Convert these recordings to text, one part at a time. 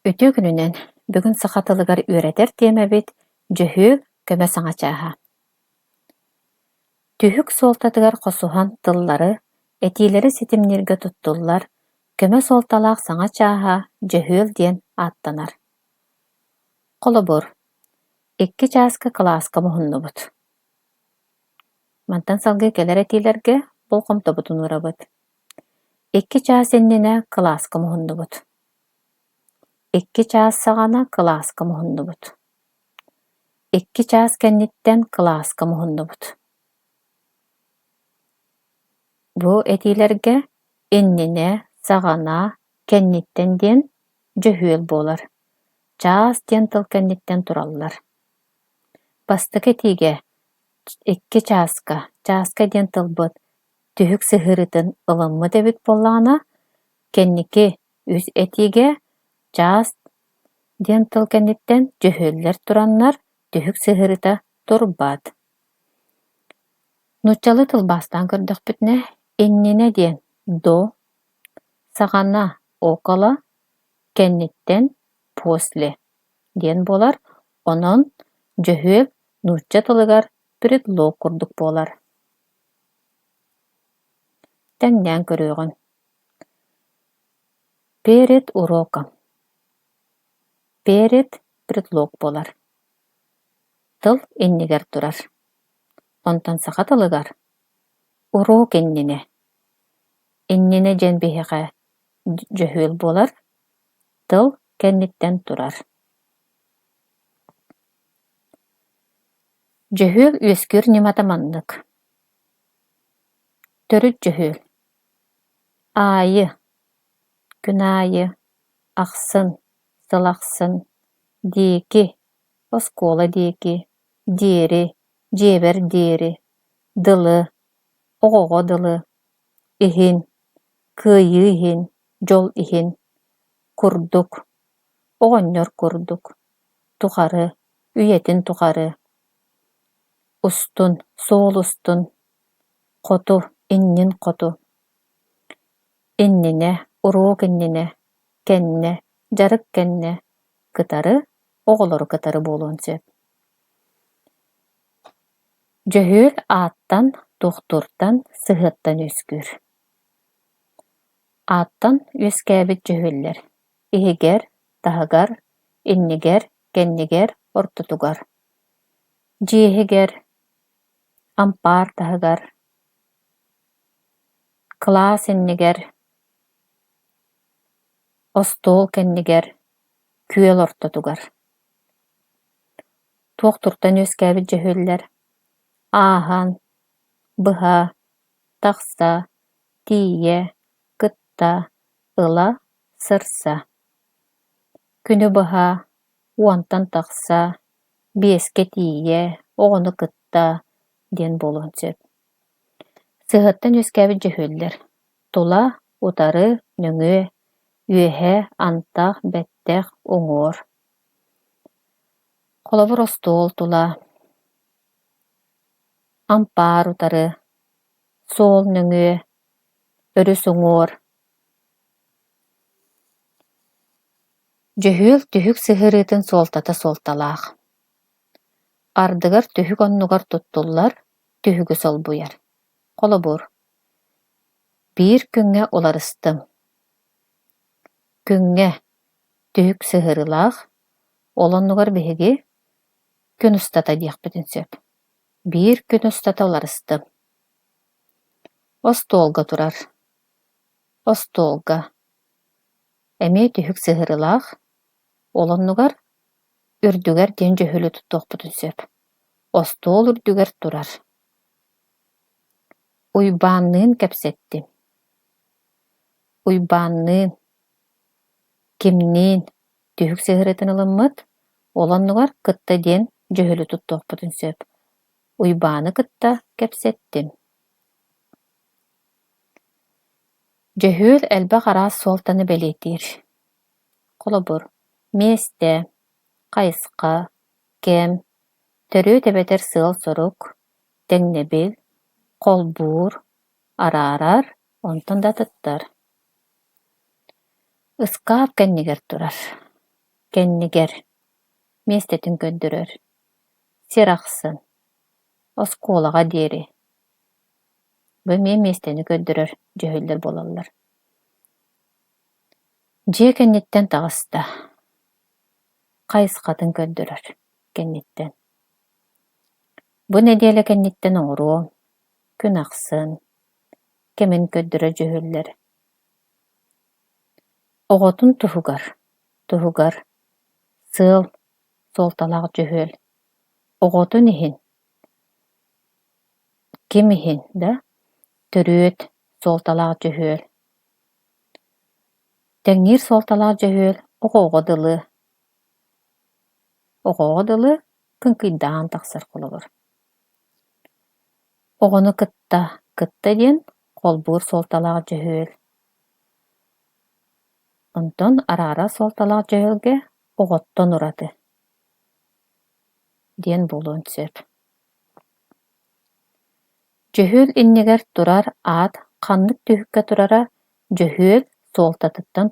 Үтүө күнүнэн! Бүгүн саха тылыгар үөрэтэр тиэмэбит «Дьөһүөл көмө саҥа чааһа». Түһүк суолтатыгар хосуһан тыллары, этиилэри ситимнииргэ туттуллар көмө суолталаах саҥа чааһа дьөһүөл диэн ааттанар. Холобур, икки чааска кылааска муһуннубут. Мантан салгыы кэлэр этиилэргэ болҕомтобутун уурабыт. Икки чаас иннинэ кылааска муһуннубут. Икки чаас саҕана кылааска муһуннубут. Икки чаас кэнниттэн кылааска муһуннубут. Бу этиилэргэ иннинэ, саҕана, кэнниттэн диэн дьөһүөл буолар. Чаас диэн тыл кэнниттэн тураллар. Бастакы этиигэ икки чааска, чааска диэн тылбыт түһүк сыһыарыытын ылыммыт эбит буоллаҕына, кэнники үс этиигэ чаас диэн тыл кэнниттэн дьөһүөллэр тураннар түһүк сыһыарыыта турбат. Нууччалыы тылбаастаан көрдөхпүтүнэ, иннинэ диэн до, саҕана около, кэнниттэн после диэн буолар, онон дьөһүөл нуучча тылыгар предлог курдук буолар. Тэҥнээн көрүөҕүҥ. Перед уроком. Перед предлог буолар. Тыл иннигэр турар. Онтон саха тылыгар уруок иннинэ. Иннинэ диэн биһиэхэ дьөһүөл буолар, тыл кэнниттэн турар. Дьөһүөл үөскүүр ньымата маннык. Төрүт дьөһүөл Аайы, күн аайы, ахсын, сыл ахсын, диэки, оскуола диэки, диэри, дьиэбэр диэри, дылы, оҕоҕо дылы, иһин, кыайыы иһин, дьол иһин, курдук, оҕонньор курдук, тухары, үйэтин тухары, устун, суол устун, хоту, иннин хоту, иннинэ, уруок иннинэ, кэннэ, дьарык кэннэ, кытары, оҕолору кытары буолуон сөп. Дьөһүөл ааттан, туохтууртан, сыһыаттан үөскүүр. Ааттан үөскээбит дьөһүөллэр иһигэр, таһыгар, иннигэр, кэннигэр, ортотугар. Дьиэ иһигэр, ампаар таһыгар, кылаас иннигэр, остуол кэннигэр, күөл ортотугар. Туох туртан үөскээбит дьөһүөллэр ааһан, быһа, тахса, тиийэ, кытта, ыла, сырса. Күнү быһа, уонтан тахса, биэскэ тиийэ, оҕону кытта диэн буолуон сөп. Сыһыаттан үөскээбит дьөһүөллэр тула, утары, нөҥүө, үөһэ, антах, бэттэх, уҥуор. Холобур, остуол тула, ампаар утары, суол нөҥүө, өрүс уҥуор. Дьөһүөл түһүк сыһыарыытын суолтата суолталаах. Ардыгар түһүк оннугар туттуллар, түһүгү солбуйар. Холобур, биир күҥҥэ уларыстым. Күҥҥэ түһүк сыһыарыылаах, ол оннугар биһиги күн устата диэхпитин сөп. Биир күн устата уларыстым. Остуолга турар. Остуолга. Эмиэ түһүк сыһыарыылаах, ол оннугар үрдүгэр диэн дьөһүөлү туттуохпутун сөп. Остуол үрдүгэр турар. Уйбаанныын кэпсэттим. Уйбаанныын Кимниин түһүк сыһыарыытын ылыммыт, ол оннугар кытта диэн дьөһүөлү туттуохпутун сөп. Уйбааны кытта кэпсэттим. Дьөһүөл элбэх араас суолтаны бэлиэтиир. Холобур, миэстэ, хайысха, кэм, төрүөт эбэтэр сыал-сорук, тэҥнэбил, холбуур, араарар, онтон да атыттар. Ыскаап кэннигэр турар. Кэннигэр миэстэтин көрдөрөр, сир ахсын, оскуолаҕа диэри. Бу эмиэ миэстэни көрдөрөр дьөһүөллэр буолаллар. Дьиэ кэнниттэн таҕыста, хайысхатын көрдөрөр кэнниттэн. Бу нэдиэлэ кэнниттэн оҥоруом, күн ахсын, кэмин көрдөрөр дьөһүөллэр. Оҕотун туһугар, туһугар сыал суолталаах дьөһүөл, оҕотун иһин, ким иһин да төрүөт суолталаах дьөһүөл. Тэҥниир суолталаах дьөһүөл оҕоҕо дылы, оҕоҕо дылы кыҥкыйдаан тахсар холобур. Оҕону кытта кытта диэн холбуур суолталаах дьөһүөл. Онтон араара суолталаах дьөһүөлгэ оҕоттон ураты диэн буолуон сөп. Дьөһүөл иннигэр турар аат ханнык түһүккэ турара дьөһүөл суолтатыттан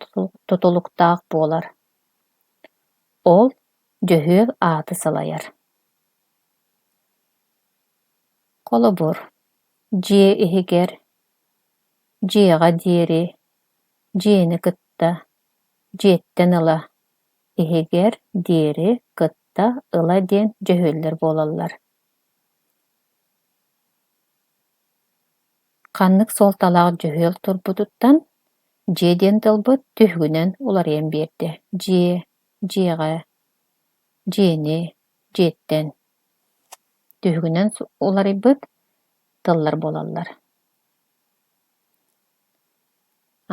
тутулуктаах буолар. Ол дьөһүөл ааты салайар. Холобур, дьиэ иһигэр, дьиэҕэ диэри, дьиэни кытта, дьиэттэн ыла, иһигэр диэри кытта ыла диэн дьөһүөллэр буолаллар. Ханнык суолталаах дьөһүөл турбутуттан дьиэ диэн тылбыт түһүгүнэн уларыйан биэрдэ: дьиэ, дьиэҕэ, дьиэни, дьиэттэн. Түһүгүнэн уларыйбыт тыллар буолаллар.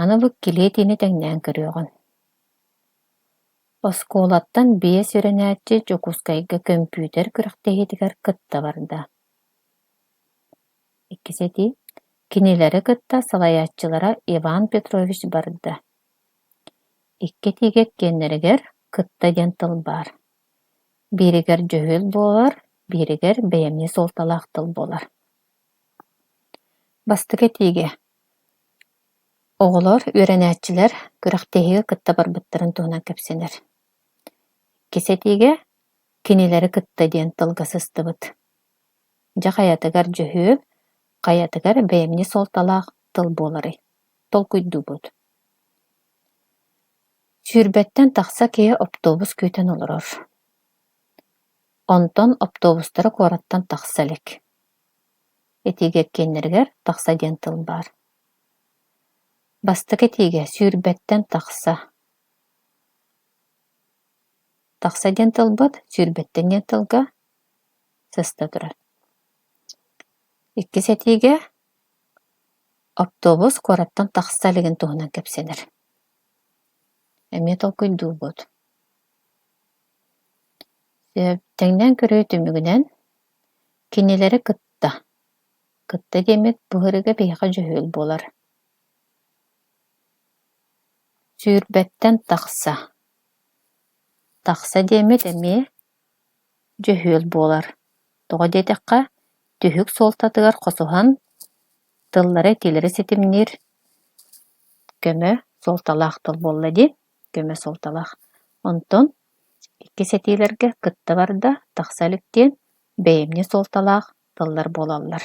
Аны бу килиэтини тэҥнээн көрүөҕүҥ. Оскуолаттан 5 үөрэнээччи Дьокуускайга көмпүүтэр күрэхтэһиитигэр кытта барда. Иккис этии: Кинилэри кытта салайааччылара Иван Петрович барда. Икки этиигэ иккиэннэригэр «кытта» диэн тыл баар. Бииригэр дьөһүөл буолар, бииригэр бэйэмньи суолталаах тыл буолар. Бастакы этиигэ оҕолор, үөрэнээччилэр күрэхтэһиигэ кытта барбыттарын туһунан кэпсэнэр. Иккис этиигэ «кинилэри кытта» диэн тылга сыстыбыт. Дьэ хайатыгар дьөһүөл, хайатыгар бэйэмньи суолталаах тыл буоларый? Толкуйдуубут. 20-тэн тахса киһи оптуобус күүтэн олорор. Онтон оптуобустара куораттан тахса илик. Этиигэ иккиэннэригэр «тахса» диэн тыл баар. Бастакы этиигэ 20-тэн тахса. Тахса диэн тылбыт 20-тэн диэн тылга сыста турар. Иккис этиигэ оптуобус куораттан тахса илигин туһунан кэпсэнэр. Эмиэ толкуйдуубут. Тэҥнээн көрүү түмүгүнэн кинилэри кытта, кытта диэммит бу ырыга биһиэхэ дьөһүөл буолар. 20-тэн тахса. Тахса диэммит эмиэ дьөһүөл буолар. Тоҕо диэтэххэ, түһүк суолтатыгар хосуһан тыллары этиилэри ситимниир көмө суолталаах тыл буолла дии, көмө суолталаах. Онтон иккис этиилэргэ кытта барда, тахса илик диэн бэйэмньи суолталаах тыллар буолаллар.